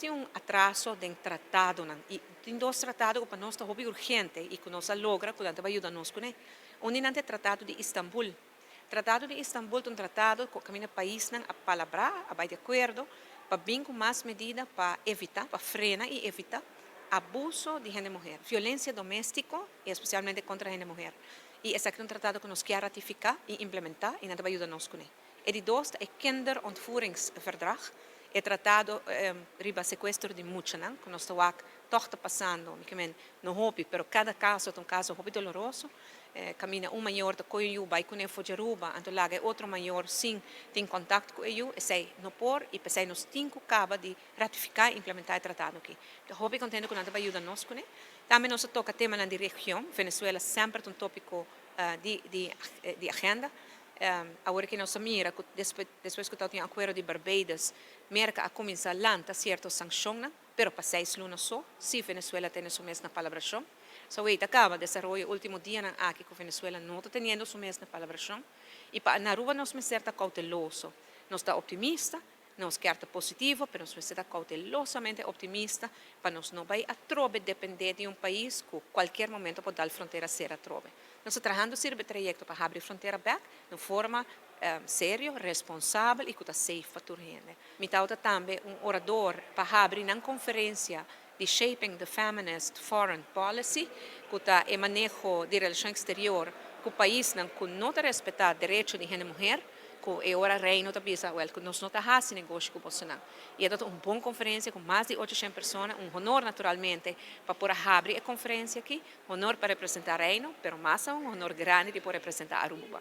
Nos tin un atraso den tratadonan y tin dos tratado cu pa nos ta hopi urgente y cu nos a logra cu nan ta bay yuda nos cune. Un di nan ta e Tratado di Istanbul. Tratado di Istanbul ta un tratado cu caminda paisnan a palabra, a bay di acuerdo pa bin cu mas medida pa evita, pa frena y evita abuso di hende muher, violencia domestico y especialmente contra hende muher. Y esaki ta un tratado cu nos kier ratifica y implementa y nan ta bay yuda nos cune. E di dos ta e Kinderontvoeringsverdrag, e tratado riba secuestro di muchanan, cu nos ta wak toch ta pasando, mi ke men no hopi, pero cada caso ta un caso hopi doloroso. Caminda un mayor ta coy un yu bay cune for di Aruba, anto laga e otro mayor sin tin contact cu e yu, esey no por y p'esey nos tin cu caba di ratifica y implementa e tratado aki. Mi ta hopi contento cu nan ta bay yuda nos cune. Tambe nos a toca temanan di region, Venezuela semper ta un topico di agenda. Awor ki nos a mira ku despues ku tabatin akuerdo di Barbados, Merka a kuminsá lanta sierto sankshonnan, pero pa 6 luna so, si Venezuela tene su mes na palabrashon. So awor ta kaba desaroyo último dianan aki ku Venezuela no ta teniendo su mes na palabrashon. I pa na Aruba nos mester ta kouteloso. Nos ta optimista, nos ke ta positivo, pero nos mester ta koutelosamente optimista pa nos no bai atrobe dependé di un pais ku kualke momento por dal frontera sera atrobe. Nos ta trahando riba e trayekto pa habri frontera bèk di forma serio, responsabel i ku ta safe pa tur hende. Mi tabata tambe un orador pa habri nan konferensia di Shaping the Feminist Foreign Policy, ku ta e maneho di relashon eksterior ku paisnan ku no ta respetá derecho di hende muhé, ku e ora Reino ta bisa, well, ku nos no ta hasi negoshi ku bosonan. I e un bon konferensia ku mas di 800 persona, un honor naturalmente pa por habri e konferensia aki, honor pa representá Reino, pero mas un honor grandi di por representá Aruba.